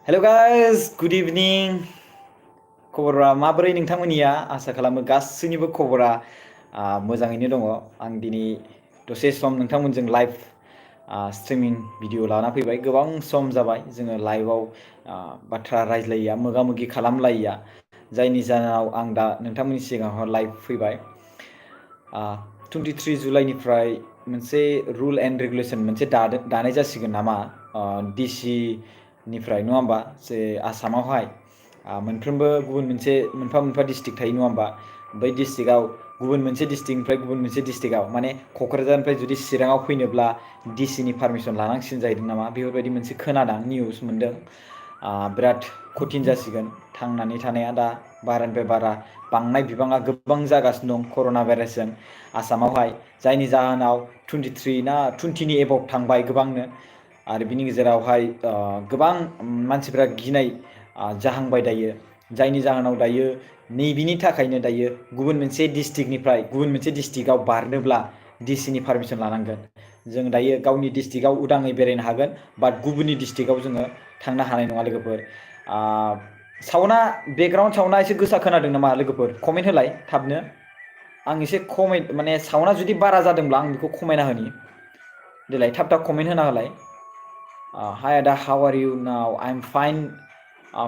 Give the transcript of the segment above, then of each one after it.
हेल' guys good इभिनिं खबरा माबोरै नोंथांमोननिया आसा खालामो गासैनिबो खबरा मोजाङैनो दङ आं दिनै दसे सम नोंथांमोनजों लाइभ स्ट्रिमिं भिडिअ लाना फैबाय गोबां सम जाबाय जोङो लाइभआव बाथ्रा रायज्लायिया मोगा मोगि खालामलायिया जायनि जाहोनाव आं दा नोंथांमोननि सिगाङाव लाइभ फैबाय 23 जुलाइनिफ्राय मोनसे रुल एन्ड रेगुलेसन मोनसे दानाय जासिगोन नामा डिसि निफ्राय नङा होमबा जे आसामावहाय मोनफ्रोमबो गुबुन मोनसे मोनफा मोनफा डिस्ट्रिक्ट थायो नङा होमबा बै डिस्ट्रिक्टआव गुबुन मोनसे डिस्ट्रिक्टनिफ्राय गुबुन मोनसे डिस्ट्रिक्टआव माने क'क्राझारनिफ्राय जुदि चिराङाव फैनोब्ला डिसिनि पारमिसन लानांसिगोन जाहैदों नामा बेफोरबायदि मोनसे खोनादां निउस मोनदों बिराद कठिन जासिगोन थांनानै थानाया दा बारानिफ्राय बारा बांनाय बिबाङा गोबां जागासिनो दं कर'ना भाइरासजों आसामावहाय जायनि जाहोनाव 23 ना 20नि एबाव थांबाय गोबांनो आरो बिनि गेजेरावहाय गोबां मानसिफ्रा गिनाय जाहांबाय दायो जायनि जाहोनाव दायो नैबेनि थाखायनो दायो गुबुन मोनसे डिस्ट्रिक्टनिफ्राय गुबुन मोनसे डिस्ट्रिक्टआव बारनोब्ला डिसिनि पारमिसन लानांगोन जों दायो गावनि डिस्ट्रिक्टआव उदाङै बेरायनो हागोन बाट गुबुननि डिस्ट्रिक्टआव जोङो थांनो हानाय नङा लोगोफोर साउन्डआ बेकग्राउन्ड साउन्डआ एसे गोसा खोनादों नामा लोगोफोर कमेन्ट होलाय थाबनो आं एसे खमाय माने साउन्डआ जुदि बारा जादोंब्ला आं बेखौ खमायना होनि देलाय थाब थाब कमेन्ट होना होलाय हाय आदा how are you now I am fine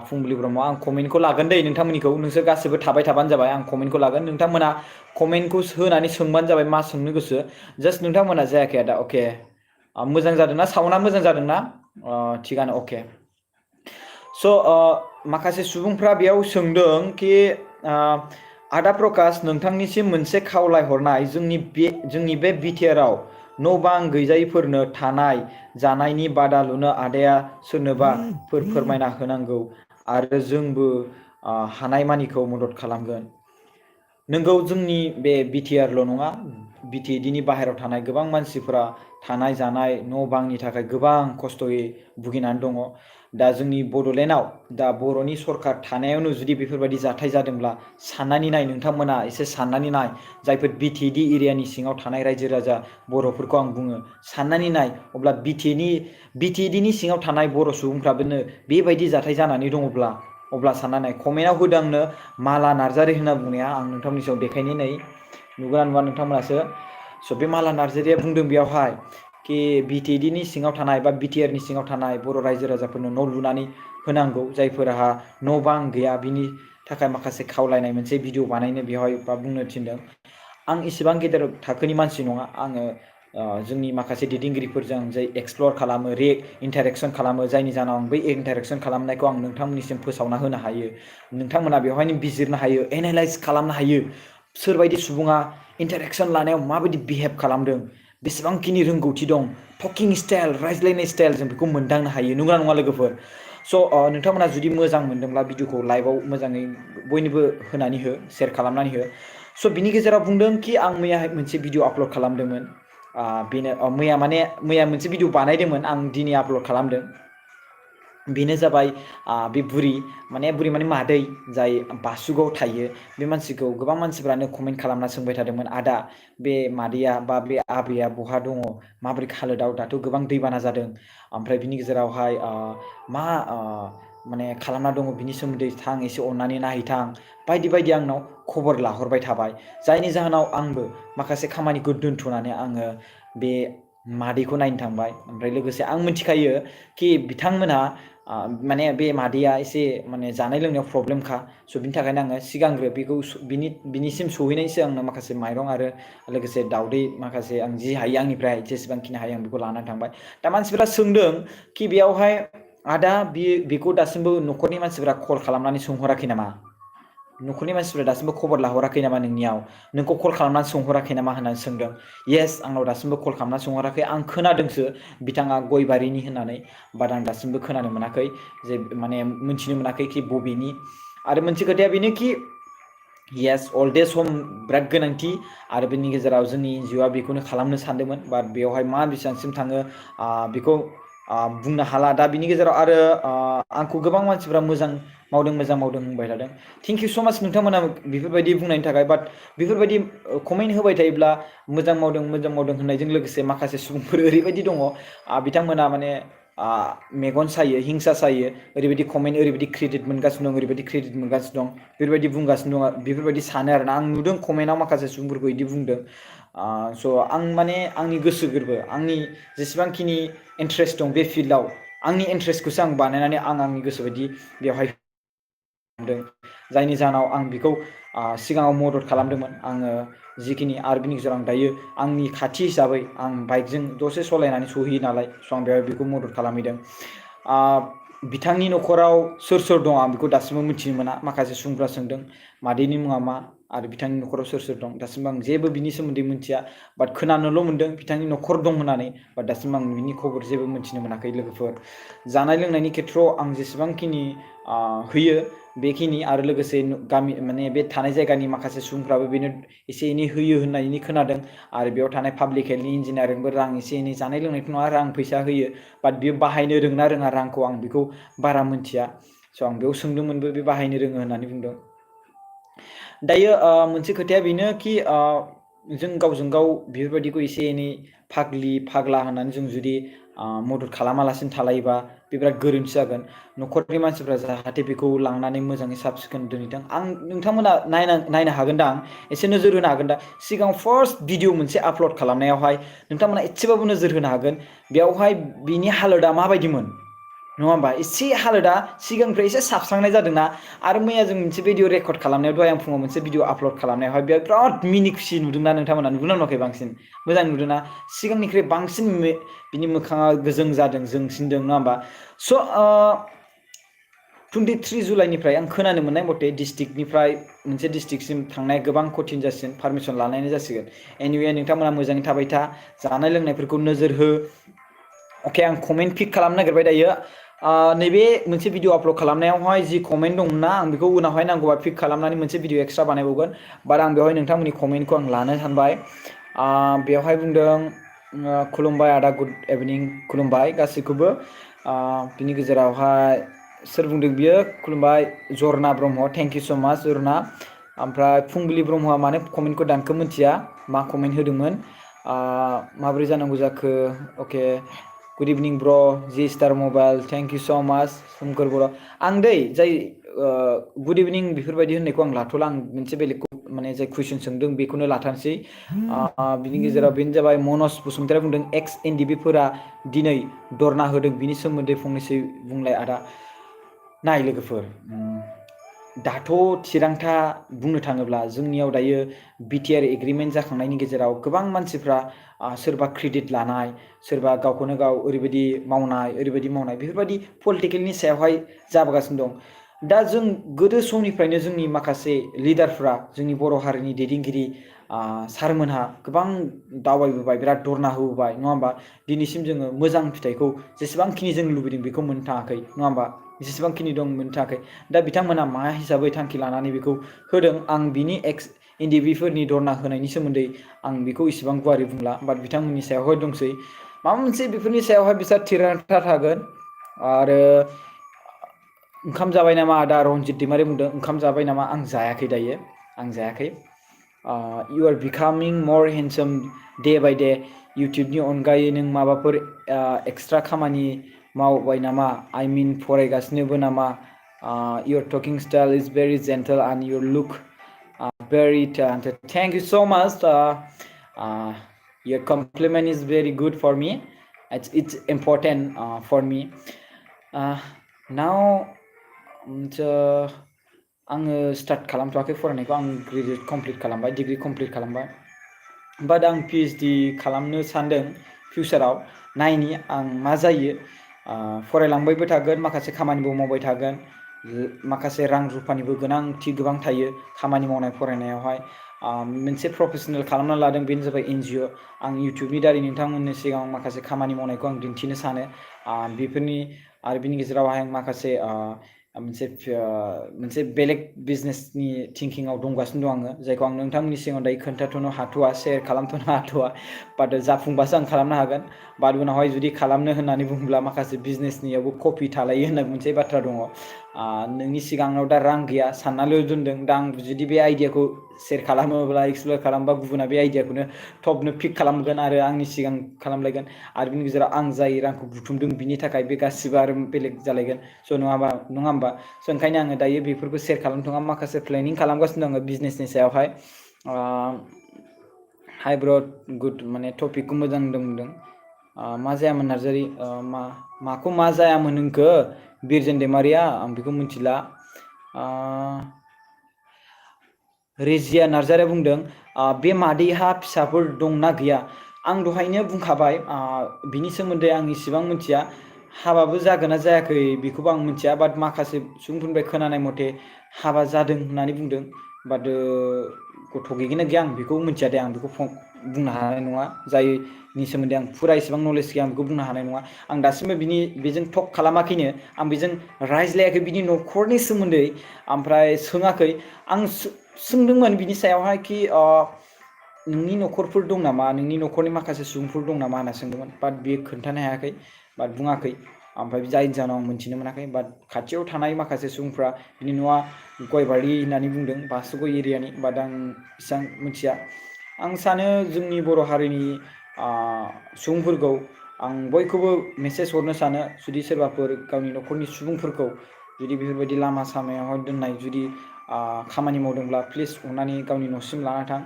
फुंबिलि ब्रह्म आं कमेन्टखौ लागोन दै नोंथांमोननिखौ नोंसोर गासिबो थाबाय थाबानो जाबाय आं कमेन्टखौ लागोन नोंथांमोना कमेन्टखौ होनानै सोंबानो जाबाय मा सोंनो गोसो जास्ट नोंथांमोना जायाखै आदा अके मोजां जादोंना साउन्डआ मोजां जादोंना थिगानो अके स' माखासे सुबुंफ्रा बेयाव सोंदों कि आदा प्रकाश नोंथांनिसिम मोनसे खावलायहरनाय जोंनि बे बिटिआरआव न' बां गैजायिफोरनो थानाय जानायनि बादा लुनो आदाया सोरनोबा फोरमायना होनांगौ आरो जोंबो हानायमानिखौ मदद खालामगोन नोंगौ जोंनि बे बिटिआरल' नङा बिटिएडिनि बाहेरायाव थानाय गोबां मानसिफोरा थानाय जानाय न' बांनि थाखाय गोबां खस्थ'यै भुगिनानै दङ दा जोंनि बड'लेण्डआव दा बर'नि सरकार थानायावनो जुदि बेफोरबायदि जाथाय जादोंब्ला साननानै नाय नोंथांमोना एसे साननानै नाय जायफोर बिटिएडि एरियानि सिङाव थानाय रायजो राजा बर'फोरखौ आं बुङो साननानै नाय अब्ला बिटिएडिनि सिङाव थानाय बर' सुबुंफ्राबोनो बेबायदि जाथाय जानानै दङब्ला अब्ला सानना नाय कमेन्टआव होदों आंनो माला नार्जारि होनना बुंनाया आं नोंथांमोननि सायाव देखायनि नै नुगोना नुवा नोंथांमोनासो स' बे माला नार्जारिया बुंदों बेयावहाय कि बिटिएडिनि सिङाव थानाय बा बिटिआरनि सिङाव थानाय बर' रायजो राजाफोरनो न' लुनानै होनांगौ जायफोरहा न' बां गैया बिनि थाखाय माखासे खावलायनाय मोनसे भिडिअ बानायनो बेवहाय बा बुंनो थिनदों आं इसिबां गेदेर थाखोनि मानसि नङा आङो जोंनि माखासे दैदेनगिरिफोरजों जाय एक्सप्लर खालामो इन्टारेक्सन खालामो जायनि जाहोनाव आं बै इन्टारेक्सन खालामनायखौ आं नोंथांमोननिसिम फोसावना होनो हायो नोंथांमोना बेवहायनो बिजिरनो हायो एनालाइज खालामनो हायो सोरबायदि सुबुङा इन्टारेक्सन लानायाव माबायदि बिहेभ खालामदों बेसेबांखिनि रोंगौथि दं टकिं स्टाइल रायज्लायनाय स्टाइल जों बेखौ मोनदांनो हायो नंगौना नङा लोगोफोर स' नोंथांमोना जुदि मोजां मोनदोंब्ला भिडिअखौ लाइभआव मोजाङै बयनोबो होनानै हो शेयार खालामनानै हो स' बिनि गेजेराव बुंदों कि आं मैयाहाय मोनसे भिडिअ आपल'ड खालामदोंमोन बेनो मैया मोनसे भिडिअ बानायदोंमोन आं दिनै आपल'ड खालामदों बेनो जाबाय बे बुरि माने मादै जाय बासुगाव थायो बे मानसिखौ गोबां मानसिफ्रानो कमेन्ट खालामना सोंबाय थादोंमोन आदा बे मादैया बा बे आबैया बहा दङ माबोरै हालोदाव दाथ' गोबां दैबाना जादों ओमफ्राय बिनि गेजेरावहाय मा माने खालामना दङ बिनि सोमोन्दै थां एसे अननानै नायहैथां बायदि बायदि आंनाव खबर लाहरबाय थाबाय जायनि जाहोनाव आंबो माखासे खामानिखौ दोनथ'नानै आङो बे मादैखौ नायनो थांबाय ओमफ्राय लोगोसे आं मिथिखायो कि बिथांमोनहा माने बे मादैया एसे माने जानाय लोंनायाव प्रब्लेमखा स' बिनि थाखायनो आङो सिगांग्रो बेखौ बिनिसिम सहैनायनि सिगांनो माखासे माइरं आरो लोगोसे दावदै माखासे आं जि हायो आंनिफ्राय जेसेबांखिनि हायो आं बेखौ लानानै थांबाय दा मानसिफोरा सोंदों कि बेयावहाय आदा बेखौ दासिमबो न'खरनि मानसिफोरा कल खालामनानै सोंहराखै नामा न'खरनि मानसिफ्रा दासिमबो खबर लाहराखै नामा नोंनियाव नोंखौ कल खालामनानै सोंहराखै नामा होननानै सोंदों येस आंनाव दासिमबो कल खालामनानै सोंहराखै आं खोनादोंसो बिथाङा गयबारिनि होननानै बाट आं दासिमबो खोनानो मोनाखै जे माने मिन्थिनो मोनाखै कि बबेनि आरो मोनसे खोथाया बेनो कि येस अल्ड एज हम बिराद गोनांथि आरो बेनि गेजेराव जोंनि एनजिअ'आ बेखौनो खालामनो सानदोंमोन बाट बेवहाय मा बेसेबांसिम थाङो बेखौ बुंनो हाला दा बिनि गेजेराव आरो आंखौ गोबां मानसिफ्रा मोजां मावदों होनबाय थादों थेंक इउ स' माच नोंथांमोना बेफोरबायदि बुंनायनि थाखाय बाट बेफोरबायदि कमेन्ट होबाय थायोब्ला मोजां मावदों होननायजों लोगोसे माखासे सुबुंफोर ओरैबायदि दङ बिथांमोना माने मेगन सायो हिंसा सायो ओरैबायदि कमेन्ट ओरैबायदि क्रेडिट मोनगासिनो दं ओरैबायदि क्रेडिट मोनगासिनो दं बेफोरबायदि बुंगासिनो दं बेफोरबायदि सानो आरोना आं नुदों कमेन्टआव माखासे सुबुंफोरखौ बिदि बुंदों स' आं माने आंनि गोसो गोरबो आंनि जेसेबांखिनि इन्ट्रेस्ट दं बे फिल्डआव आंनि इन्ट्रेस्टखौसो आं बानायनानै आंनि गोसो बायदि बेवहाय जायनि जाहोनाव आं बेखौ सिगाङाव मदद खालामदोंमोन आङो जिखिनि आरो बिनि गेजेराव आं दायो आंनि खाथि हिसाबै आं बाइकजों दसे सालायनानै सहैयो नालाय स' आं बेवहाय बेखौ मदद खालामहैदों बिथांनि न'खराव सोर सोर दं आं बेखौ दासिमबो मिथिनो मोना माखासे सुबुंफ्रा सोंदों मादैनि मुङा मा आरो बिथांनि न'खराव सोर सोर दं दासिमबो आं जेबो बिनि सोमोन्दै मिथिया बाट खोनानोल' मोनदों बिथांनि न'खर दं होननानै बाट दासिमबो आं बिनि खबर जेबो मिथिनो मोनाखै लोगोफोर जानाय लोंनायनि खेथ्रआव आं जेसेबांखिनि होयो बेखिनि आरो लोगोसे गामि माने बे थानाय जायगानि माखासे सुबुंफ्राबो बेनो एसे एनै होयो होननानै खोनादों आरो बेयाव थानाय पाब्लिक हेल्थनि इन्जिनियारिंबो रां एसे एनै जानाय लोंनायथ' नङा रां फैसा होयो बाट बियो बाहायनो रोंना रोङा रांखौ आं बेखौ बारा मोनथिया स' आं बेयाव सोंदोंमोनबो बे बाहायनो रोङो होननानै बुंदों दायो मोनसे खोथाया बेनो कि जों गावजों गाव बेफोरबायदिखौ एसे एनै फाग्लि फाग्ला होननानै जों जुदि मदद खालामालासिनो थालायोबा बे बिराद गोरोन्थि जागोन न'खरनि मानसिफ्रा जाहाथे बेखौ लांनानै मोजाङै साब सिखोन दोनहैथों आं नोंथांमोना नायनो हागोन दां एसे नोजोर होनो हागोन दा सिगां फार्स्ट भिडिअ मोनसे आपल'ड खालामनायावहाय नोंथांमोना एसेबाबो नोजोर होनो हागोन बेयावहाय बिनि हालोदा माबायदिमोन नङा होमबा एसे हालोदा सिगांनिफ्राय एसे साबस्रांनाय जादोंना आरो मैया जों मोनसे भिडिअ रेकर्ड खालामनायाव दहाय आं फुङाव मोनसे भिडिअ आपल'ड खालामनायावहाय बेयाव बिराद मिनि खुसि नुदोंना नोंथांमोना नुदोंना नुवाखै बांसिन मोजां नुदोंना सिगांनिख्रुइ बांसिन बिनि मोखाङा गोजों जादों जोंसिनदों नङा होमबा स' 23 जुलाइनिफ्राय आं खोनानो मोननाय मथे डिस्ट्रिक्टनिफ्राय मोनसे डिस्ट्रिक्टसिम थांनाया गोबां कठिन जासिगोन पारमिसन लानायनि जासिगोन एनिवे नोंथांमोना मोजाङै थाबाय था जानाय लोंनायफोरखौ नोजोर हो अके आं कमेन्ट पिक खालामनो नागिरबाय दायो नैबे मोनसे भिडिअ आपल'ड खालामनायावहाय जि कमेन्ट दंना आं बेखौ उनावहाय नांगौबा पिक खालामनानै मोनसे भिडिअ एक्सट्रा बानायबावगोन बाट आं बेवहाय नोंथांमोननि कमेन्टखौ आं लानो सानबाय बेवहाय बुंदों खुलुमबाय आदा गुड इभिनिं खुलुमबाय गासैखौबो बिनि गेजेरावहाय सोर बुंदों बियो खुलुमबाय जरना ब्रह्म थेंक इउ स' माच जरना ओमफ्राय फुंबिलि ब्रह्मआ मानो कमेन्टखौ दानखो मिथिया मा कमेन्ट होदोंमोन माबोरै जानांगौ जाखो अके गुड इभिनिं ब्र जि star mobile thank you so' माच सोमखोर बर' आं दै जाय गुड इभिनिं बेफोरबायदि होननायखौ आं लाथ'ला आं मोनसे बेलेगखौ माने जाय कुइसन सोंदों बेखौनो लाथारसै बिनि गेजेराव बेनो जाबाय मनज बसुमतारी बुंदों एक्स एनडिबिफोरा दिनै धरना होदों बिनि सोमोन्दै फंनैसो बुंलाय आदा नाय लोगोफोर दाथ' थिरांथा बुंनो थाङोब्ला जोंनियाव दायो बिटिआर एग्रिमेन्ट जाखांनायनि गेजेराव गोबां मानसिफ्रा सोरबा क्रेडिट लानाय सोरबा गावखौनो गाव ओरैबायदि मावनाय बेफोरबायदि पलिटिकेलनि सायावहाय जाबोगासिनो दं दा जों गोदो समनिफ्रायनो जोंनि माखासे लिडारफ्रा जोंनि बर' हारिनि दैदेनगिरि सारमोनहा गोबां दावबायबोबाय बिराद धरना होबोबाय नङा होमबा दिनैसिम जोङो मोजां फिथाइखौ जेसेबांखिनि जों लुबैदों बेखौ मोननो थाङाखै नङा होमबा जेसेबांखिनि दं मोननो थाङाखै दा बिथांमोना मा हिसाबै थांखि लानानै बेखौ होदों आं बिनि एक्स एनडिबिफोरनि धरना होनायनि सोमोन्दै आं बेखौ इसेबां गुवारै बुंला बाट बिथांमोननि सायावहाय दंसै माबा मोनसे बेफोरनि सायावहाय बिसोर थिरांथा थागोन आरो ओंखाम जाबाय नामा आदा रनजित दैमारि बुंदों ओंखाम जाबाय नामा आं जायाखै दायो आं जायाखै इउ आर बिकामिं मर हेन्डसाम डे बाय डे इउटुबनि अनगायै नों माबाफोर एक्सट्रा खामानि मावबाय नामा आइ मिन फरायगासिनोबो नामा your talking style is very gentle and your look very talented thank you so' much your compliment is very good for me it's important for me now आङो स्टार्ट खालामथ'वाखै फरायनायखौ आं ग्रेजुवेट कमप्लिट खालामबाय degree complete खालामबाय but आं PhD खालामनो सानदों फिउचाराव नायनि आं मा जायो फरायलांबायबो थागोन माखासे खामानिबो मावबाय थागोन माखासे रां रुफानिबो गोनांथि गोबां थायो खामानि मावनाय फरायनायावहाय मोनसे प्रफेसनेल खालामना लादों बेनो जाबाय एनजिअ आं इउटुबनि दारै नोंथांमोननि सिगाङाव माखासे खामानि मावनायखौ आं दिन्थिनो सानो बेफोरनि आरो बिनि गेजेरावहाय आं माखासे मोनसे बेलेग बिजनेसनि थिंकिंआव दंगासिनो दं आङो जायखौ आं नोंथांमोननि सिगाङाव दायो खोन्थाथ'नो हाथ'वा शेयार खालामथ'नो हाथ'वा बाट जाफुंबासो आं खालामनो हागोन बाट उनावहाय जुदि खालामनो होननानै बुङोब्ला माखासे बिजनेसनियावबो कपि थालायो होननाय मोनसे बाथ्रा दङ नोंनि सिगाङाव दा रां गैया साननाल' दोनदों दा आं जुदि बे आइडियाखौ शेयार खालामोब्ला एक्सप्लर खालामबा गुबुना बे आइडियाखौनो थबनो पिक खालामगोन आरो आंनि सिगां खालामलायगोन आरो बिनि गेजेराव आं जाय रांखौ बुथुमदों बिनि थाखाय बे गासिबो आरो बेलेग जालायगोन स' नङा होमबा स' ओंखायनो आङो दायो बेफोरखौ शेयार खालामथ'आ माखासे प्लेनिं खालामगासिनो दङ बिजनेसनि सायावहाय हाइ ब्र' गुड माने टपिकखौ मोजां बुंदों मा जायामोन नार्जारि माखौ मा जायामोन होनखो बिरजेन दैमारिया आं बेखौ मिथिला रेजिया नार्जारिया बुंदों बे मादैहा फिसाफोर दंना गैया आं दहायनो बुंखाबाय बिनि सोमोन्दै आं इसेबां मिथिया हाबाबो जागोन ना जायाखै बेखौबो आं मिथिया बाट माखासे सुबुंफोरनिफ्राय खोनानाय मथे हाबा जादों होननानै बुंदों बाट गथ' गैगोना गैया आं बेखौ मिथिया दे आं बेखौ बुंनो हानाय नङा जायनि सोमोन्दै आं फुरा इसेबां नलेज गैया आं बेखौ बुंनो हानाय नङा आं दासिमबो बेजों टक खालामाखैनो आं बेजों रायज्लायाखै बिनि न'खरनि सोमोन्दै ओमफ्राय सोङाखै आं सोंदोंमोन बिनि सायावहाय कि नोंनि न'खरफोर दं नामा नोंनि न'खरनि माखासे सुबुंफोर दं नामा होनना सोंदोंमोन बाट बियो खोन्थानो हायाखै बाट बुङाखै ओमफ्राय जायनि जाहोनाव आं मोनथिनो मोनाखै बाट खाथियाव थानाय माखासे सुबुंफ्रा बिनि न'आ गयबारि होननानै बुंदों बासुगाव एरियानि बाट आं इसेबां मिथिया आं सानो जोंनि बर' हारिनि सुबुंफोरखौ आं बयखौबो मेसेज हरनो सानो जुदि सोरबाफोर गावनि न'खरनि सुबुंफोरखौ जुदि बेफोरबायदि लामा सामायावहाय दोननाय जुदि खामानि मावदोंब्ला प्लिज अननानै गावनि न'सिम लाना थां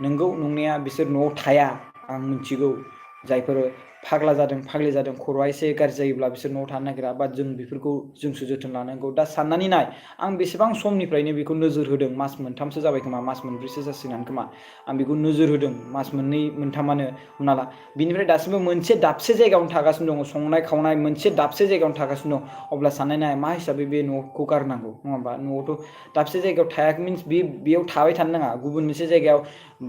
नोंगौ नंनाया बिसोर न'आव थाया आं मिथिगौ जायफोर फाग्ला जादों फाग्लि जादों खर'आ एसे गाज्रि जायोब्ला बिसोर न'आव थानो नागिरा बाट जों बेफोरखौ जोंसो जोथोन लानांगौ दा साननानै नाय आं बेसेबां समनिफ्रायनो बेखौ नोजोर होदों मास मोनथामसो जाबाय खोमा मास मोनब्रैसो जासिगोन खोमा आं बेखौ नोजोर होदों मास मोननै मोनथामानो हमना ला बिनिफ्राय दासिमबो मोनसे दाबसे जायगायावनो थागासिनो दङ संनाय खावनाय मोनसे दाबसे जायगायावनो थागासिनो दं अब्ला साननाय नाय मा हिसाबै बे न'खौ गारनांगौ नङा होमबा न'आवथ' दाबसे जायगायाव थायाखै मिन्स बेयाव थाबाय थानो नाङा गुबुन मोनसे जायगायाव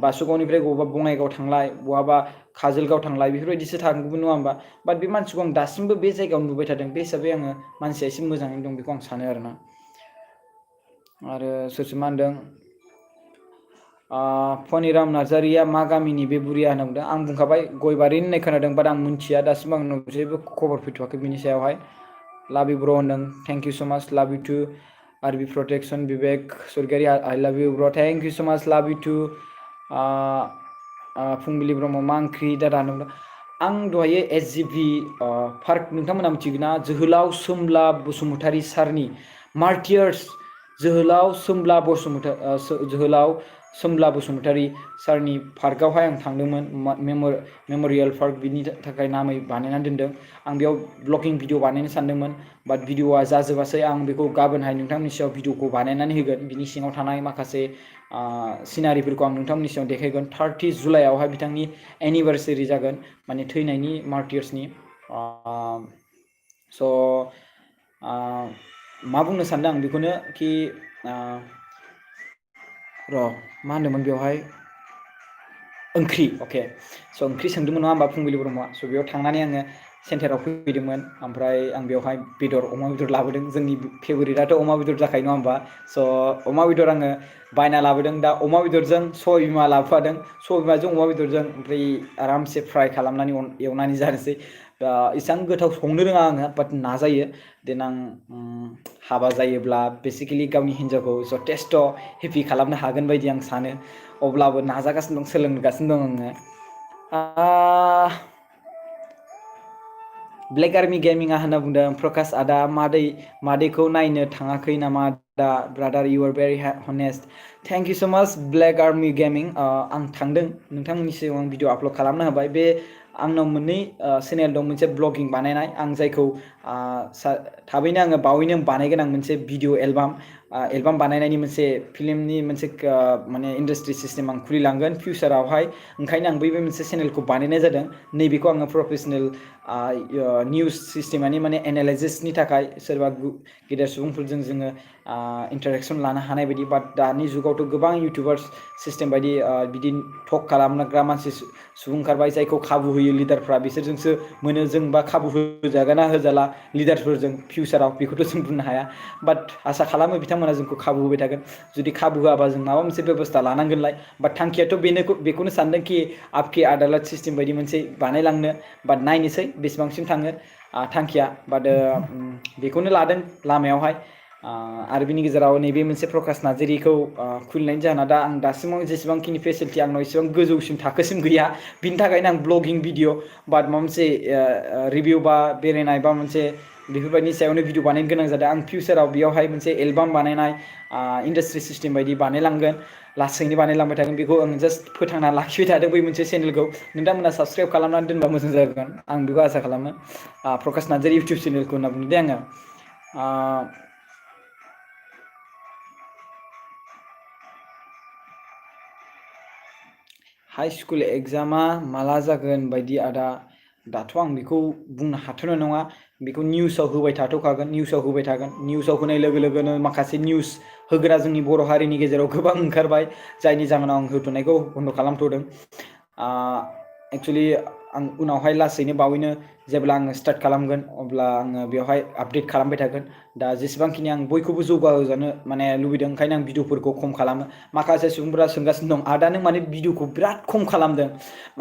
बासुगावनिफ्राय बबेबा बङाइगाव थांलाय बहाबा काजलगाव थांलाय बेफोरबायदिसो थांगौमोन नङा होमबा बाट बे मानसिखौ आं दासिमबो बे जायगायाव नुबाय थादों बे हिसाबै आङो मानसिया एसे मोजाङैनो दं बेखौ आं सानो आरोना आरो सोरसो मा होनदों फनिराम नार्जारिया मा गामिनि बे बुरिया होनना बुंदों आं बुंखाबाय गयबारि होननाय खोनादों बाट आं मिथिया दासिमबो आंनाव जेबो खबर फैथ'वाखै बिनि सायावहाय लाभ इउ ब्र' होनदों थेंक इउ स' माच लाभ U two आरबि protection Bibek Sargiary I love you bro' thank you so' माच लाभ इउ टु फुंबिलि ब्रह्म मा ओंख्रि दादा होनदों आं दहायो SGB पार्क नोंथांमोना मिथिगोना जोहोलाव सोमब्ला बसुमतारी सारनि मार्टियार्स जोहोलाव सोमब्ला बसुमतारी सारनि पार्कआवहाय आं थांदोंमोन मेम'रियेल पार्क बिनि थाखाय नामै बानायनानै दोनदों आं बेयाव ब्लगिं भिडिअ बानायनो सानदोंमोन बाट भिडिअआ जाजोबासै आं बेखौ गाबोनहाय नोंथांमोननि सायाव भिडिअखौ बानायनानै होगोन बिनि सिङाव थानाय माखासे सिनारिफोरखौ आं नोंथांमोननि सिगाङाव देखायगोन 30 जुलाइआवहाय बिथांनि एनिभार्सारि जागोन माने थैनायनि मार्टियार्सनि स' मा बुंनो सानदों आं बेखौनो कि मा होनदोंमोन बेवहाय ओंख्रि अके स' ओंख्रि सोंदोंमोन नङा होमबा फुंबिलि ब्रह्मआ स' बेयाव थांनानै आङो सेन्टाराव फैदोंमोन ओमफ्राय आं बेवहाय अमा बेदर लाबोदों जोंनि फेभरिटआथ' अमा बेदर जाखायो नङा होमबा स' अमा बेदर आङो बायना लाबोदों दा अमा बेदरजों सबाय बिमा लाबोफादों सबाय बिमाजों अमा बेदरजों ओमफ्राय आरामसे फ्राय खालामनानै एवनानै जानोसै इसेबां गोथाव संनो रोङा आङो बाट नाजायो देनां हाबा जायोब्ला बेसिकेलि गावनि हिन्जावखौ जथेस्थ' हेपि खालामनो हागोन बायदि आं सानो अब्लाबो नाजागासिनो दं सोलोंगासिनो दं आङो ब्लेक आर्मि गेमिंआ होनना बुंदों प्रकाश आदा मादैखौ नायनो थाङाखै नामा दा brother you are very honest thank you so' much black army gaming आं थांदों नोंथांमोननि सिगाङाव आं भिडिअ आपल'ड खालामना होबाय बे आंनाव मोननै चेनेल दं मोनसे ब्लगिं बानायनाय आं जायखौ थाबैनो आङो बावैनो बानायगोन आं मोनसे भिडिअ एलबाम बानायनायनि मोनसे फिल्मनि मोनसे माने इन्डास्ट्रि सिस्टेम आं खुलिलांगोन फिउचारावहाय ओंखायनो आं बै मोनसे चेनेलखौ बानायनाय जादों नैबेखौ आङो प्रफेसनेल निउज सिस्टेमानि माने एनालाइसिसनि थाखाय सोरबा गेदेर सुबुंफोरजों जोङो इन्टारेक्सन लानो हानाय बायदि बाट दानि जुगावथ' गोबां इउटुबार्स सिस्टेम बायदि बिदि टक खालामग्रा मानसि सुबुं ओंखारबाय जायखौ खाबु होयो लिडारफ्रा बिसोरजोंसो मोनो जों बा खाबु होजागोन ना होजाला लिडारफोरजों फिउचाराव बेखौथ' जों बुंनो हाया बाट आसा खालामो बिथांमोना जोंखौ खाबु होबाय थागोन जुदि खाबु होआबा जों माबा मोनसे बेब'स्था लानांगोनलाय बाट थांखियाथ' बेखौनो सानदों कि आपके आदालत सिस्टेम बायदि मोनसे बानायलांनो बाट नायनोसै बेसेबांसिम थाङो थांखिया बाट बेखौनो लादों लामायावहाय आरो बिनि गेजेराव नैबे मोनसे प्रकाश नार्जारिखौ खुलिनायनि जाहोना दा आं दासिमाव जेसेबांखिनि फेसिलिटि आंनाव एसेबां गोजौसिम थाखोसिम गैया बिनि थाखायनो आं ब्लगिं भिडिअ बा माबा मोनसे रिभिउ बा बेरायनाय बा मोनसे बेफोरबायदिनि सायावनो भिडिअ बानायनो गोनां जादों आं फिउचाराव बेयावहाय मोनसे एलबाम बानायनाय इन्डास्ट्रि सिस्टेम बायदि बानायलांगोन लासैनो बानायलांबाय थागोन बेखौ आं जास्ट फोथांना लाखिबाय थादों बै मोनसे चेनेलखौ नोंथांमोना साबस्क्राइब खालामनानै दोनबा मोजां जागोन आं बेखौ आसा खालामो प्रकाश नार्जारि इउटुब चेनेलखौ होनना बुंदों दे आङो हाई स्कुल एग्जामा माला जागोन बायदि आदा दाथ' आं बेखौ बुंनो हाथ'नाय नङा बेखौ निउसाव होबाय थाथ'खागोन निउसाव होबाय थागोन निउसाव होनाय लोगो लोगोनो माखासे निउस होग्रा जोंनि बर' हारिनि गेजेराव गोबां ओंखारबाय जायनि जाहोनाव आं होथ'नायखौ बन्द' खालामथ'दों एक्सुवेलि आं उनावहाय लासैनो बावैनो जेब्ला आङो स्टार्ट खालामगोन अब्ला आङो बेवहाय आपडेट खालामबाय थागोन दा जेसेबांखिनि आं बयखौबो जौगाहोजानो माने लुबैदों ओंखायनो आं भिडिअफोरखौ खम खालामो माखासे सुबुंफोरा सोंगासिनो दं आदा नों माने भिडिअखौ बिराद खम खालामदों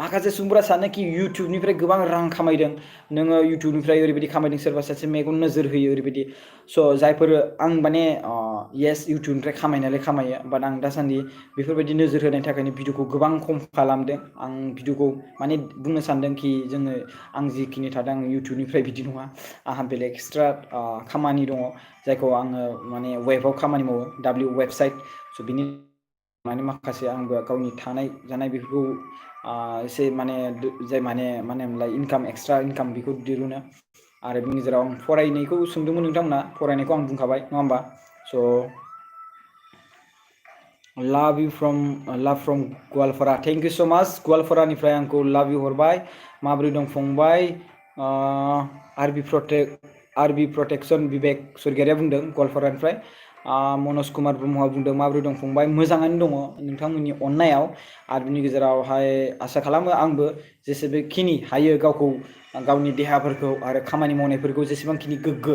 माखासे सुबुंफोरा सानो कि इउटुबनिफ्राय गोबां रां खामायदों नोङो इउटुबनिफ्राय ओरैबायदि खामायदों सोरबा सासे मेगन नोजोर होयो ओरैबायदि स' जायफोर आं माने येस इउटुबनिफ्राय खामायनायालाय खामायो बाट आं दासान्दि बेफोरबायदि नोजोर होनायनि थाखायनो भिडिअखौ गोबां खम खालामदों आं भिडिअखौ माने बुंनो सानदों कि जोङो आं जिखिनि थादों आं इउटुबनिफ्राय बिदि नङा आंहा बेलेग एक्सट्रा खामानि दङ जायखौ आङो माने वेबाव खामानि मावो डाब्लिउ वेबसाइट स' बिनि माने माखासे आंबो गावनि थानाय जानाय बेफोरखौ एसे माने जाय माने होनोमोनलाय इनकाम एक्सट्रा इनकाम बेखौ दिरुनो आरो बिनि गेजेराव आं फरायनायखौ सोंदोंमोन नोंथांमोना फरायनायखौ आं बुंखाबाय नङा होमबा स' लाभ from Goalpara thank you so' माच गवालपारानिफ्राय आंखौ लाभ इउ हरबाय माबोरै दं फंबाय आरबि प्रटेक्सन बिबेक सरगियारिया बुंदों गवालपारानिफ्राय मनज कुमार ब्रह्मआ बुंदों माबोरै दं फंबाय मोजाङानो दङ नोंथांमोननि अननायाव आरो बिनि गेजेरावहाय आसा खालामो आंबो जेसेबांखिनि हायो गावखौ गावनि देहाफोरखौ आरो खामानि मावनायफोरखौ जेसेबांखिनि गोग्गो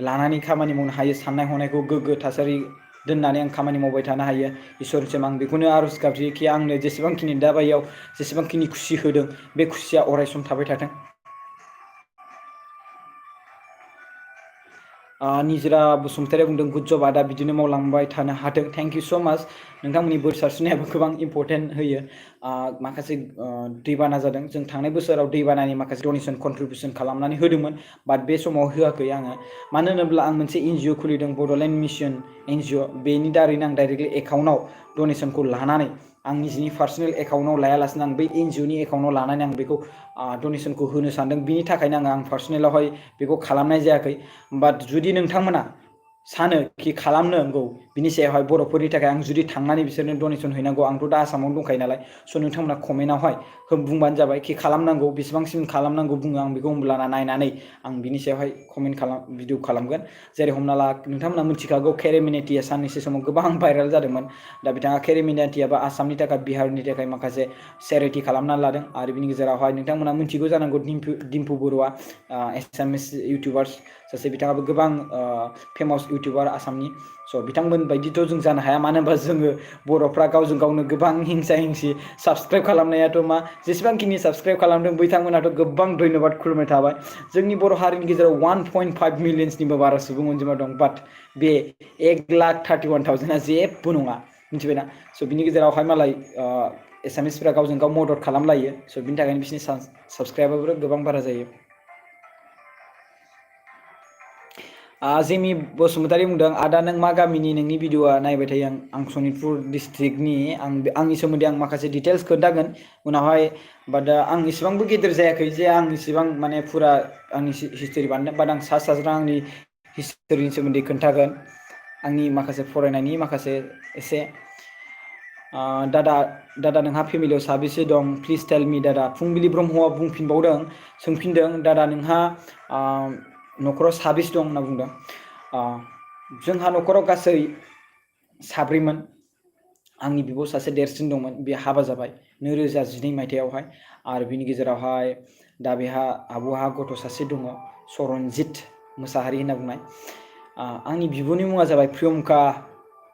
लानानै खामानि मावनो हायो साननाय हनायखौ गोग्गो थासारि दोननानै आं खामानि मावबाय थानो हायो इसोरनिसिम आं बेखौनो आर'ज गाबज्रियो कि आंनो जेसेबांखिनि दाबायदियाव जेसेबांखिनि खुसि होदों बे खुसिया अरायसम थाबाय थाथों निजोरा बसुमतारिया बुंदों गुड जब आदा बिदिनो मावलांबाय थानो हाथों थेंक इउ स' माच नोंथांमोननि बोर सारस्रिनायाबो गोबां इम्परटेन्ट होयो माखासे दैबाना जादों जों थांनाय बोसोराव दैबानानि माखासे डनेसन कन्ट्रिबिउसन खालामनानै होदोंमोन बाट बे समाव होआखै आङो मानो होनोब्ला आं मोनसे एनजिअ खुलिदों बड'लेण्ड मिसन एनजिअ बेनि दारैनो आं डाइरेक्टलि एकाउन्टाव डनेसनखौ लानानै आं निजिनि पार्सनेल एकाउन्टाव लायालासिनो आं बै एनजिअनि एकाउन्टाव लानानै आं बेखौ डनेसनखौ होनो सानदों बिनि थाखायनो आं पार्सनेलावहाय बेखौ खालामनाय जायाखै बाट जुदि नोंथांमोना सानो कि खालामनांगौ बिनि सायावहाय बर'फोरनि थाखाय आं जुदि थांनानै बिसोरनो डनेसन हैनांगौ आंथ' दा आसामावनो दंखायो नालाय स' नोंथांमोना कमेन्टआवहाय बुंबानो जाबाय कि खालामनांगौ बेसेबांसिम खालामनांगौ बुङो आं बेखौ होमब्लाना नायनानै आं बिनि सायावहाय कमेन्ट भिडिअ खालामगोन जेरै हमना ला नोंथांमोना मिथिखागौ केरेमिनेटिया साननैसो समाव गोबां भाइरेल जादोंमोन दा बिथाङा केरेमिनेटियाबो आसामनि थाखाय बिहारनि थाखाय माखासे चेरिटि खालामनानै लादों आरो बिनि गेजेरावहाय नोंथांमोना मिथिगौ जानांगौ डिम्पु बरुवा एसामिस इउटुबार्स सासे बिथाङाबो गोबां फेमास इउटुबार आसामनि स' बिथांमोन बायदिथ' जों जानो हाया मानो होनबा जोङो बर'फ्रा गावजों गावनो गोबां हिंसा हिंसि साबसक्राइब खालामनायाथ' मा जेसेबांखिनि साबसक्राइब खालामदों बिथांमोनाथ' गोबां धन्यबाद खुलुमनाय थाबाय जोंनि बर' हारिनि गेजेराव 1.5 मिलियन्सनिबो बारा सुबुं अनजिमा दं बाट बे 1,31,000 जेबो नङा मिथिबायना स' बिनि गेजेरावहाय मालाय एसामिसफ्रा गावजों गाव मदद खालामलायो स' बिनि थाखायनो बिसोरनि साबसक्राइबारबो गोबां बारा जायो जेमि बसुमतारी बुंदों आदा नों मा गामिनि नोंनि भिडिअआ नायबाय थायो आं सनितपुर डिस्ट्रिक्टनि आंनि सोमोन्दै आं माखासे डिटेल्स खोन्थागोन उनावहाय बाट आं इसिबांबो गेदेर जायाखै जे आं इसिबां माने फुरा आंनि हिस्टरि बानायदों बाट आं सा आंनि हिस्टरिनि सोमोन्दै खोन्थागोन आंनि माखासे फरायनायनि माखासे एसे दादा नोंहा फेमिलियाव साबेसे दं प्लिज टेल मि दादा फुंबिलि ब्रह्मआ बुंफिनबावदों सोंफिनदों दादा नोंहा न'खराव साबेसे दं होनना बुंदों जोंहा न'खराव गासै साब्रैमोन आंनि बिब' सासे देरसिन दंमोन बे हाबा जाबाय 2012 मायथाइयावहाय आरो बिनि गेजेरावहाय दा बेहा आब'हा गथ' सासे दङ सरनजित मोसाहारि होनना बुंनाय आंनि बिब'नि मुङा जाबाय प्रियंका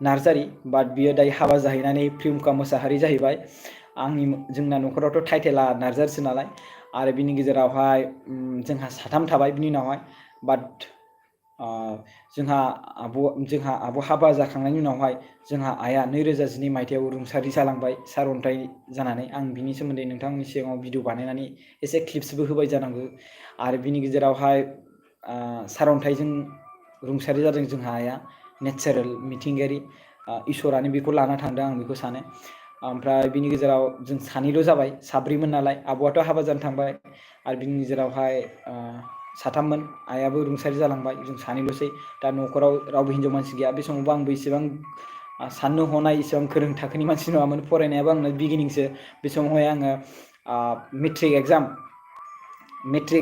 नार्जारी बाट बियो दायो हाबा जाहैनानै प्रियंका मोसाहारि जाहैबाय जोंना न'खरावथ' टाइटेला नार्जारीसो नालाय आरो बिनि गेजेरावहाय जोंहा साथाम थाबाय बिनि उनावहाय बाट जोंहा आब' हाबा जाखांनायनि उनावहाय जोंहा आइया 2012 मायथाइयाव रुंसारि जालांबाय सारअन्थाइ जानानै। आं बिनि सोमोन्दै नोंथांमोननि सिगाङाव भिडिअ बानायनानै एसे क्लिप्सबो होबाय जानांगौ। आरो बिनि गेजेरावहाय सारअन्थाइजों रुंसारि जादों जोंहा आइया, नेचारेल मिथिंगायारि, इसोरानो बेखौ लाना थांदों आं बेखौ सानो। ओमफ्राय बिनि गेजेराव जों सानैल' जाबाय, साब्रैमोन नालाय, आब'आथ' हाबा जानो थांबाय। आरो बिनि गेजेरावहाय साथाममोन, आइयाबो रुंसारि जालांबाय, जों सानैल'सै। दा न'खराव रावबो हिनजाव मानसि गैया। बे समावबो आंबो इसेबां साननो हनाय इसेबां गोरों थाखोनि मानसि नङामोन, फरायनायाबो आंना बिगिनिंसो। बे समावहाय आङो मेट्रिक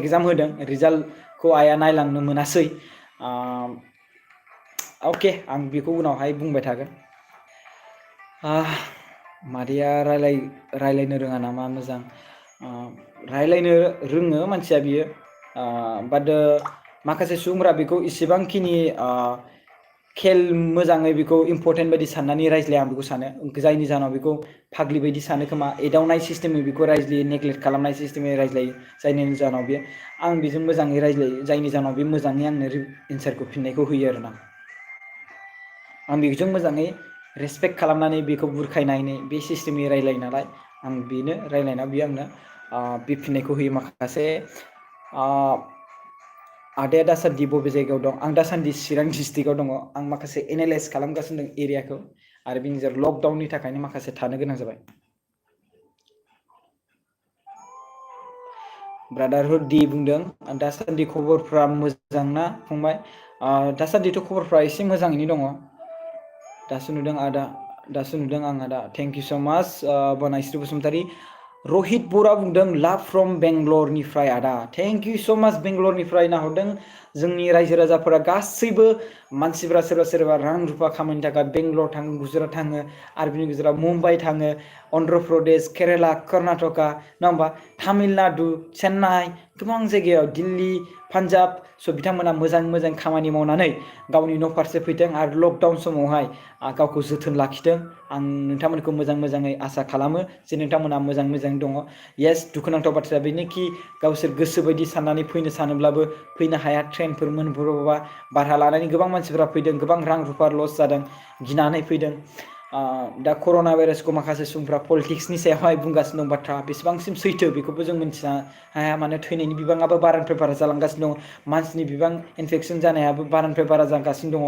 एग्जाम होदों, रिजाल्टखौ आइया नायलांनो मोनासै। अके, आं बेखौ उनावहाय बुंबाय थागोन। मादैया रायलायनो रोङा नामा? मोजां रायलायनो रोङो मानसिया बियो, बाट माखासे सुबुंफोरा बेखौ इसेबांखिनि खेल मोजाङै बेखौ इम्परटेन्ट बायदि साननानै रायज्लाया, आं बेखौ सानो। जायनि जाहोनाव बेखौ फाग्लि बायदि सानो खोमा, एदावनाय सिस्टेमै बेखौ रायज्लायो, नेग्लेक्ट खालामनाय सिस्टेमै रायज्लायो, जायनि जाहोनाव बे आं बेजों मोजाङै रायज्लायो, जायनि जाहोनाव बे मोजाङै आंनो एन्सारखौ फिननायखौ होयो आरोना। आं बेजों मोजाङै रेसपेक्ट खालामनानै बेखौ बुरखायनानै बे सिस्टेमनि रायलायो नालाय, आं बेनो रायलायना बियो आंनो बे फिननायखौ होयो। माखासे आदाया दासान्दि बबे जायगायाव दं? आं दासान्दि चिरां डिस्ट्रिक्टआव दङ। आं माखासे एनालाइस खालामगासिनो दं एरियाखौ, आरो बिनि गेजेराव लकडाउननि थाखायनो माखासे थानो गोनां जाबाय। ब्रादारहुड दि बुंदों, दासान्दि खबरफ्रा मोजां ना फंबाय? दासान्दिथ' खबरफ्रा एसे मोजाङैनो दङ। दासो नुदों आं आदा। थेंक इउ स' माच बनायस्रि बसुमतारी। रहित बरा बुंदों लाभ फ्रम बेंगलरनिफ्राय आदा। थेंक इउ स' माच बेंगलरनिफ्राय नाहरदों। जोंनि रायजो राजाफोरा गासैबो मानसिफोरा सोरबा सोरबा रां रुफा खामायनो थाखाय बेंगलर थाङो, गुजरात थाङो, आरो बिनि गेजेराव मुम्बाइ थाङो, अन्ध्र प्रदेश, केरेला, कर्नाटका, नङा होमबा, तामिलनाडु, चेन्नाइ, गोबां जायगायाव, दिल्ली, पान्जाब, स' बिथांमोना मोजां खामानि मावनानै गावनि न' फारसे फैदों, आरो लकडाउन समावहाय गावखौ जोथोन लाखिदों। आं नोंथांमोनखौ मोजाङै आसा खालामो जे नोंथांमोना मोजां दङ। येस, दुखुनांथाव बाथ्राया बेनोखि गावसोर गोसो बायदि साननानै फैनो सानोब्लाबो फैनो हाया। ट्रेनफोर मोनब्रबा भारा लानानै गोबां मानसिफोरा फैदों, गोबां रां रुफा लस जादों, गिनानै फैदों। दा कर'ना भाइरासखौ माखासे सुबुंफ्रा पलिटिक्सनि सायावहाय बुंगासिनो दं बाथ्रा, बेसेबांसिम सैथो बेखौबो जों मिथिनो हाया। मानो थैनायनि बिबाङाबो बारानिफ्राय बारा जालांगासिनो दङ, मानसिनि बिबां इनफेकसन जानायाबो बारानिफ्राय बारा जागासिनो दङ।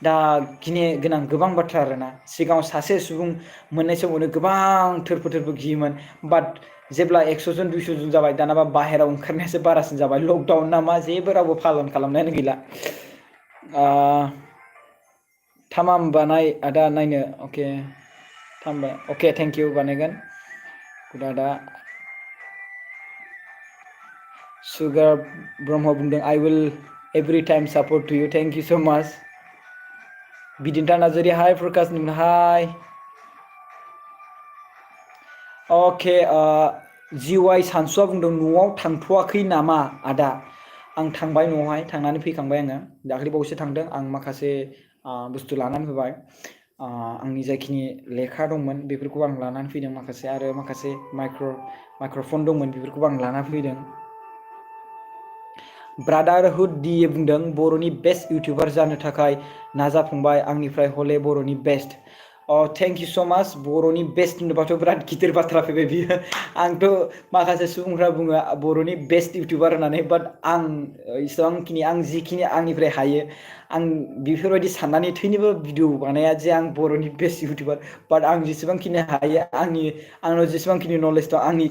दा गिनो गोनां गोबां बाथ्रा आरोना। सिगाङाव सासे सुबुं मोननाय समावनो गोबां थोरफो गियोमोन, बाट जेब्ला 100 जन 200 जन जाबाय, दानाबा बाहेराव ओंखारनायासो बारासिन जाबाय। लकडाउन ना मा जेबो रावबो पालन खालामनायानो गैला। थामाम बानाय आदा नायनो। अके, थामबाय। अके, थेंक इउ, बानायगोन आदा। सुगार ब्रह्म बुंदों I will every time support to you. Thank you so' माच। बिदिन्था नार्जारि, हाय प्रकाश हाय। अके, जिवाइ सानसुआ बुंदों न'आव थांथ'वाखै नामा आदा? आं थांबाय, न'आवहाय थांनानै फैखांबाय आङो। दाख्लै बावैसो थांदों। आं माखासे बुस्थु लानानै फैबाय। आंनि जाखिनि लेखा दंमोन बेफोरखौ आं लानानै फैदों माखासे, आरो माखासे माइक्र'फन दंमोन बेफोरखौबो आं लाना फैदों। ब्रादारहुड दि बुंदों बर'नि बेस्ट इउटिउबार जानो थाखाय नाजाफंबाय, आंनिफ्राय हले बर'नि बेस्ट। थेंक इउ स' माच। बर'नि बेस्ट होनोबाथ' बिराद गिदिर बाथ्रा फैबाय बियो। आंथ' माखासे सुबुंफ्रा बुङो बर'नि बेस्ट इउटिउबार होननानै, बाट आं इसेबांखिनि, आं जिखिनि आंनिफ्राय हायो, आं बेफोरबायदि साननानै थैनोबो भिडिअ बानाया जे आं बर'नि बेस्ट इउटिउबार। बाट आं जेसेबांखिनि हायो, आंनाव जेसेबांखिनि नलेज दं, आंनि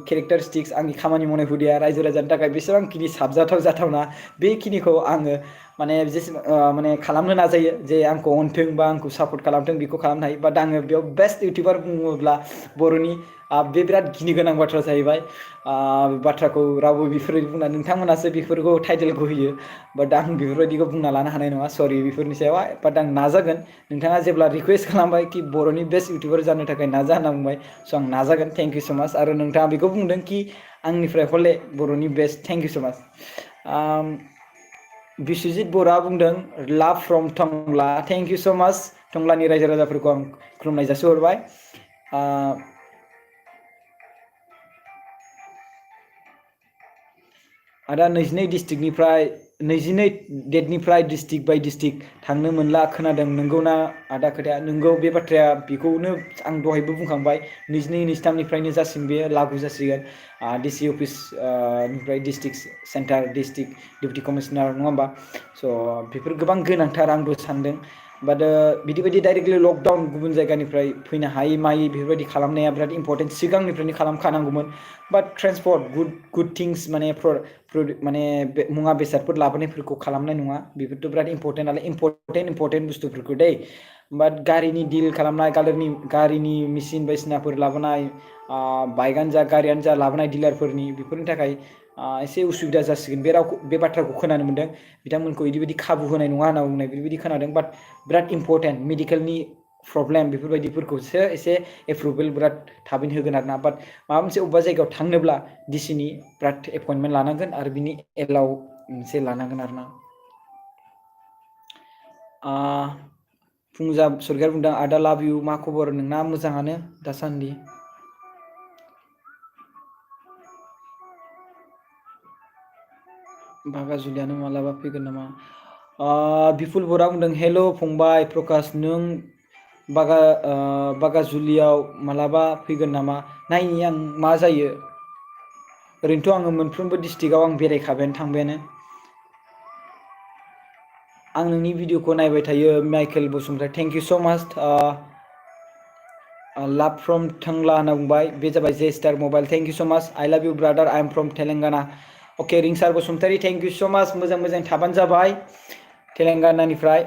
केरेक्टारिस्टिक्स, आंनि खामानि मावनाय हुदाया रायजो राजानि थाखाय बेसेबांखिनि साबजाथाव जाथावना, बेखिनिखौ आङो माने माने खालामनो नाजायो। जे आंखौ अनथों बा आंखौ सापर्ट खालामथों, बेखौ खालामनो हायो। बाट आङो बेयाव बेस्ट इउटिउबार बुङोब्ला बर'नि, बे बिराद गिनो गोनां बाथ्रा जाहैबाय। बाथ्राखौ रावबो बेफोरबायदि बुंना, नोंथांमोनासो बेफोरखौ टाइटेलखौ होयो, बाट आं बेफोरबायदिखौ बुंना लानो हानाय नङा। सरि बेफोरनि सायावहाय, बाट आं नाजागोन। नोंथाङा जेब्ला रिकुवेस्ट खालामबाय कि बर'नि बेस्ट इउटिउबार जानो थाखाय नाजा होनना बुंबाय, स' आं नाजागोन। Thank you so' much. आरो नोंथाङा बेखौ बुंदों कि आंनिफ्राय हले बर'नि बेस्ट। थेंक इउ स' माच। बिस्वजित बर'आ बुंदों लाभ फ्रम टंला। थेंक इउ स' माच। टंलानि रायजो राजाफोरखौ आं खुलुमनाय जासिहरबाय। आदा 22 डिस्ट्रिक्टनिफ्राय 22 डेटनिफ्राय डिस्ट्रिक्ट बाय डिस्ट्रिक्ट थांनो मोनला खोनादों नंगौना आदा खोथाया नंगौ बे बाथ्राया बेखौनो आं दहायबो बुंखांबाय 22 23निफ्रायनो जासिगोन बेयो लागु जासिगोन डिसि अफिस निफ्राय डिस्ट्रिक्ट सेन्टार डिस्ट्रिक्ट डिप्टि कमिशनार नङा होमबा स' बेफोर गोबां गोनांथार आंबो सानदों बाट बिदि बायदि डाइरेक्टलि लकडाउन गुबुन जायगानिफ्राय फैनो हायै मायै बेफोरबायदि खालामनाया बिराद इम्परटेन्ट सिगांनिफ्रायनो खालामखानांगौमोन बाट ट्रेन्सपर्ट गुड थिंस माने माने मुवा बेसादफोर लाबोनायफोरखौ खालामनाय नङा बेफोरथ' बिराद इम्परटेन्ट नालाय इम्परटेन्ट बुस्थुफोरखौ दै बाट गारिनि डिल खालामनाय गारिनि मेसिन बायदिसिनाफोर लाबोनाय बाइकआनो जा गारियानो जा लाबोनाय डिलारफोरनि बेफोरनि थाखाय एसे उसुबिदा जासिगोन बे बाथ्राखौ खोनानो मोन्दों बिथांमोनखौ बिदि खाबु होनाय नङा होनना बुंनाय बेबायदि खोनादों बाट बिराद इम्परटेन्ट मेडिकेलनि प्रब्लेम बेफोरबायदिफोरखौसो एसे एप्रुभेल बिराद थाबैनो होगोन आरोना बाट माबा मोनसे अबेबा जायगायाव थांनोब्ला डिसिनि बिराद एपइन्टमेन्ट लानांगोन आरो बिनि एलाउ मोनसे लानांगोन आरोना फुंजा सरगियारि बुंदों आदा लाभ इउ मा खबर नोंना मोजाङानो दासान्दि बागा जुलियानो मालाबा फैगोन नामा बिपुल बरा बुंदों हेल' फंबाय प्रकाश नों बागाजुलियाव मालाबा फैगोन नामा नायनि आं मा जायो ओरैनोथ' आङो मोनफ्रोमबो डिस्ट्रिक्टआव आं बेरायखाबायानो थांबायानो आं नोंनि भिडिअखौ नायबाय थायो Michael Basumatary thank you so' माच लाभ फ्रम टंला होनना बुंबाय बे जाबाय जे star mobile thank you so' much I love you brother I am from Telangana okay Rinsar Basumatary thank you so' much मोजां थाबानो जाबाय तेलेंगानानिफ्राय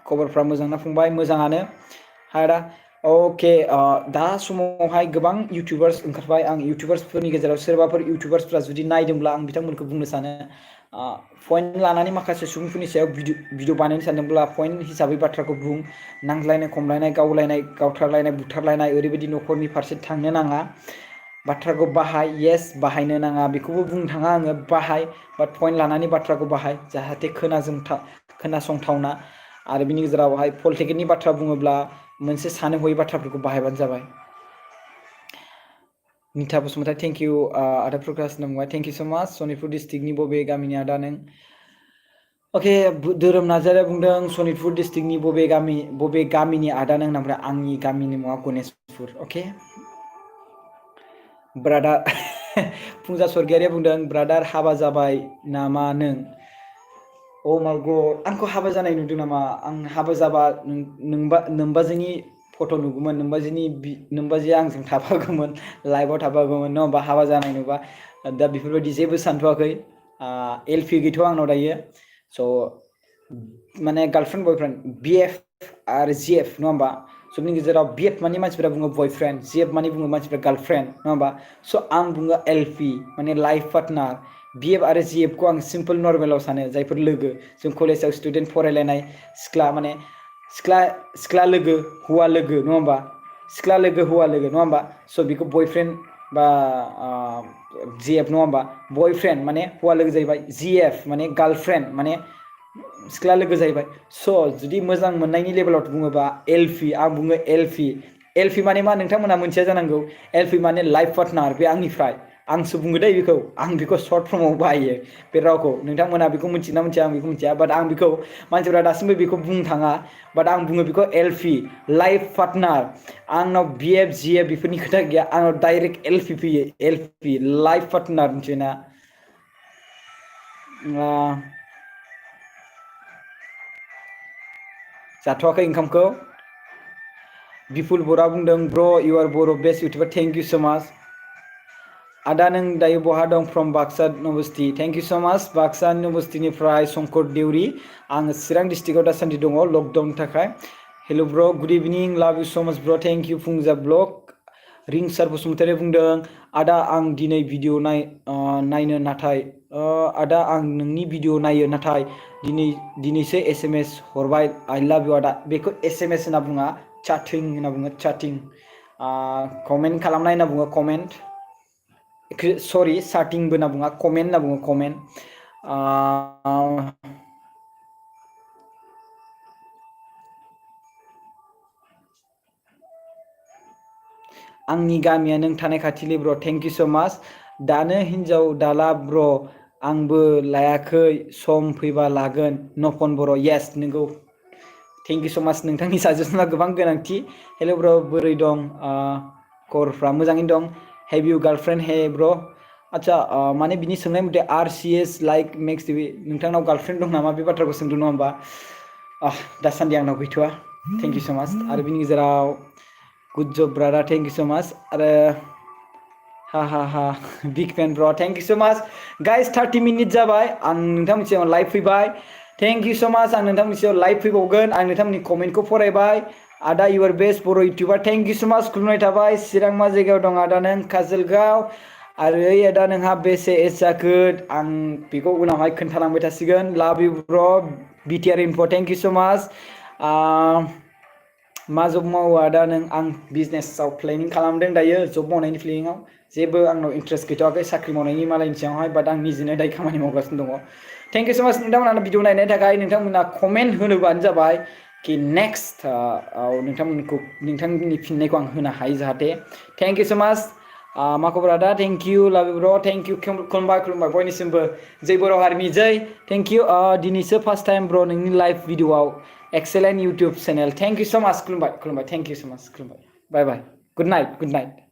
खबरफ्रा मोजां ना फंबाय मोजाङानो हाय आदा अके दा समावहाय गोबां इउटुबार्स ओंखारबाय आं इउटुबार्सफोरनि गेजेराव सोरबाफोर इउटुबार्सफ्रा जुदि नायदोंब्ला आं बिथांमोनखौ बुंनो सानो पइन्ट लानानै माखासे सुबुंफोरनि सायाव भिडिअ बानायनो सानदोंब्ला पइन्ट हिसाबै बाथ्राखौ बुं नांज्लायनाय खमलायनाय गावलायनाय गावथारलायनाय बुथारलायनाय ओरैबायदि न'खरनि फारसे थांनो नाङा बाथ्राखौ बाहाय येस बाहायनो नाङा बेखौबो बुंनो थाङा आङो बाहाय बाट पइन्ट लानानै बाथ्राखौ बाहाय जाहाथे खोनासंथावना आरो बिनि गेजेरावहाय पलिटिकेलनि बाथ्रा बुङोब्ला मोनसे सानो हयै बाथ्राफोरखौ बाहायबानो जाबाय निता बसुमतारी थेंक इउ आदा प्रकाश नंबाय थेंक इउ स' माच सनितपुर डिस्ट्रिक्टनि बबे गामिनि आदा नों अके धोरोम नार्जारिया बुंदों सनितपुर डिस्ट्रिक्टनि बबे गामिनि आदा नों होनना आंनि गामिनि मुङा गनेशपुर अके ब्रादार फुंजा सरगियारिया बुंदों ब्रादार हाबा जाबाय नामा नों अ माय गड आंखौ हाबा जानाय नुदों नामा आं हाबा जाबा नोमबाजैनि फट' नुगौमोन नोमबाजैया आंजों थाफागौमोन लाइभआव थाफागौमोन नङा होमबा हाबा जानाय नुबा दा बेफोरबायदि जेबो सानथ'वाखै एलपि गैथ'आ आंनाव दायो स' माने गार्लफ्रेन्ड बयफ्रेन्ड बिएफ आरो जिएफ नङा होमबा सबनि गेजेराव बिएफ माने मानसिफोरा बुङो बयफ्रेन्ड जिएफ माने बुङो मानसिफोरा गार्लफ्रेन्ड नङा होमबा स' आं बुङो एलपि माने लाइफ पार्टनार बिएफ आरो जिएफखौ आं सिम्पोल नर्मेलाव सानो जायफोर लोगो जों कलेजाव स्टुडेन्ट फरायलायनाय सिख्ला माने सिख्ला लोगो हौवा लोगो नङा होमबा सिख्ला लोगो हौवा लोगो नङा होमबा स' बेखौ बयफ्रेन्ड बा जिएफ नङा होमबा बयफ्रेन्ड माने हौवा लोगो जाहैबाय जिएफ माने गार्लफ्रेन्ड माने सिख्ला लोगो जाहैबाय स' जुदि मोजां मोननायनि लेभेलाव बुङोबा एलपि आं बुङो एलपि माने मा नोंथांमोना मोनथिया जानांगौ एलपि माने लाइफ पार्टनार बे आंनिफ्राय आंसो बुङो दै आं बेखौ सर्ट फर्माव बाहायो बे रावखौ नोंथांमोना बेखौ मिथियोना मिथिया आं बेखौ मिथिया बाट आं बेखौ मानसिफोरा दासिमबो बेखौ बुंनो थाङा बाट आं बुङो बेखौ एलपि लाइफ पार्टनार आंनाव बिएफ जिएफ बेफोरनि खोथा गैया आंनाव डाइरेक्ट एलपि फैयो एलपि लाइफ पार्टनार मिथियोना जाथ'वाखै ओंखामखौ बिपुल बरा बुंदों bro you are Bodo' best YouTuber thank you so' much आदा नों दायो बहा दं फ्रम बाक्सा नबस्थि thank you so' much Baksa नबस्थिनिफ्राय Shankar देउरि आङो चिरां डिस्ट्रिक्टआव दासान्दि दङ लकडाउननि थाखाय हेल' ब्र गुड इभिनिं लाभ U so' much bro thank you फुंजा ब्लग रिंसार बसुमतारी बुंदों आदा आं दिनै भिडिअ नायनो नाथाय आदा आं नोंनि भिडिअ नायो नाथाय दिनैसो SMS हरबाय आइ लाभ इउ आदा बेखौ SMS होनना बुङा चाटिं होनना बुङो चाटिं कमेन्ट खालामनाय होनना बुङो कमेन्ट सरि चाटिंबो होनना बुङा कमेन्ट होनना बुङो कमेन्ट आंनि गामिया नों थानाय खाथिले ब्र थेंक इउ स' माच दानो हिन्जाव दाला ब्र आंबो लायाखै सम फैबा लागोन नफन बर' येस नोंगौ थेंक इउ स' माच नोंथांनि साजेसना गोबां गोनांथि हेल' ब्र' बोरै दं खबरफ्रा मोजाङैनो दं हेभ इउ गार्लफ्रेन्ड हे ब्र' आच्छा माने बिनि सोंनाय मथे RCS लाइक मेक्स टिभि नोंथांनाव गार्लफ्रेन्ड दं नामा बे बाथ्राखौ सोंदों नङा होमबा दासान्दि आंनाव गैथ'वा थेंक इउ स' माच आरो बिनि गेजेराव good job brother thank you so' much आरो हा बिग फेन ब्र थेंक इउ स' माच गाइस 30 मिनिट जाबाय आं नोंथांमोननि सिगाङाव लाइभ फैबाय थेंक इउ स' माच आं नोंथांमोननि सिगाङाव लाइभ फैबावगोन आं नोंथांमोननि कमेन्टखौ फरायबाय आदा your best Bodo' YouTuber thank you so' much खुलुमनाय थाबाय चिरां मा जायगायाव दं आदा नों काजलगाव आरो ओइ आदा नोंहा बेसे एज जाखो आं बेखौ उनावहाय खोन्थालांबाय थासिगोन लाभ इउ ब्र BTR enough' thank you so' माच मा जब मावो आदा नों आं बिजनेसाव प्लेनिं खालामदों दायो जब मावनायनि प्लेनिङाव जेबो आंनाव इन्ट्रेस्ट गैथ'वाखै साख्रि मावनायनि मालायनि सायावहाय बाट आं निजिनो दायो खामानि मावगासिनो दङ थेंक इउ स' माच नोंथांमोना भिडिअ नायनायनि थाखाय नोंथांमोना कमेन्ट होनोबानो जाबाय कि नेक्स्ट नोंथांनि फिननायखौ आं होनो हायो जाहाथे थेंक इउ स' माच मा खबर आदा thank you love you bro thank you खुलुमबाय बयनिसिमबो जै बर' हारिनि जै थेंक इउ दिनैसो फार्स्ट टाइम ब्र नोंनि लाइभ भिडिअआव excellent YouTube channel thank you so' much खुलुमबाय थेंक इउ स' माच खुलुमबाय बाय बाय गुड नाइट